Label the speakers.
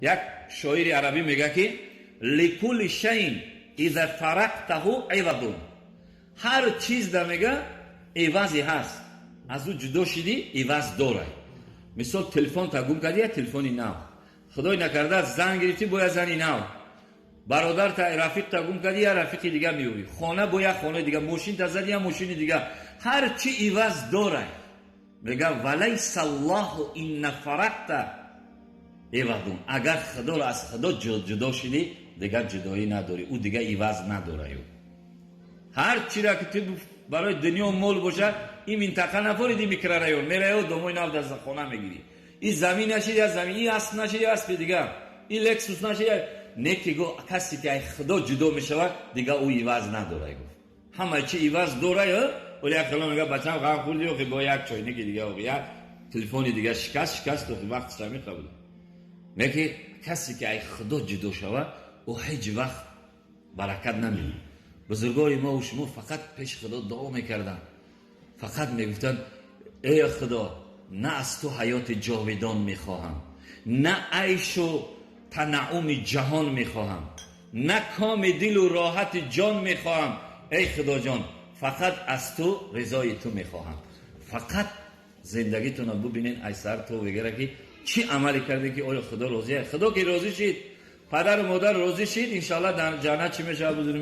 Speaker 1: Як шоири арабӣ мегӯяд, ки لكل شيء إذا فارقته عوض. Ҳар чиз да, мега, эвазе ҳаст, аз ӯ ҷудо шидӣ, иваз дорай. Мисол, телефонта гум кардӣ, я телефони нав. Худой накарда, зан гирифтӣ, бояд зани нав. Бародарта, рафиқта гум кардӣ, я рафиқи дига меёбӣ. Хона бо як хонаи дига, мошинта задӣ, я мошини дига. Ҳар чи иваз дорай, мега. وليس الله إن فارقت عوض. Агар худоро, аз худо ҷудо шидӣ, дигар ҷудоӣ надорӣ, ӯ дига иваз надораю. Ҳар чиро ки ту барои дунё мол бошад, ин минтақа нафориди, микрорайон мераё, домои нав дар хона мегирӣ. И замин нашид, я замин, и асп нашид, я аспи дига, и Лексус нашид, не ки го. Касе ки ай худо ҷудо мешавад, дига ӯ иваз надорай, гуфт. Ҳама чи иваз дорай. Оли як хело мега: «Бачам, ғам хӯрди, охи бо як чойники дига, охи як телефони дига шикаст, охи вақт самиқа буд». Не ки касе ки ай худо ҷудо шавад, ӯ ҳеҷ вақт баракат намебинад. Бузургои мо шумо фақат пеши худо дуо мекарданд, фақат мегуфтанд: «Эй худо, на аз ту ҳаёти ҷовидон мехоҳам, на айшу танаъуми ҷаҳон мехоҳам, на коми дилу роҳати ҷон мехоҳам. Эй худоҷон, фақат аз ту ризои ту мехоҳам». Фақат зиндагитонро бубинед, ай сар то вегара, ки чӣ амале карде, ки оё худо розия. Худо ки розӣ шид, падару модар розӣ шид, иншоалло дар ҷаннат чӣ мешавад, бузург.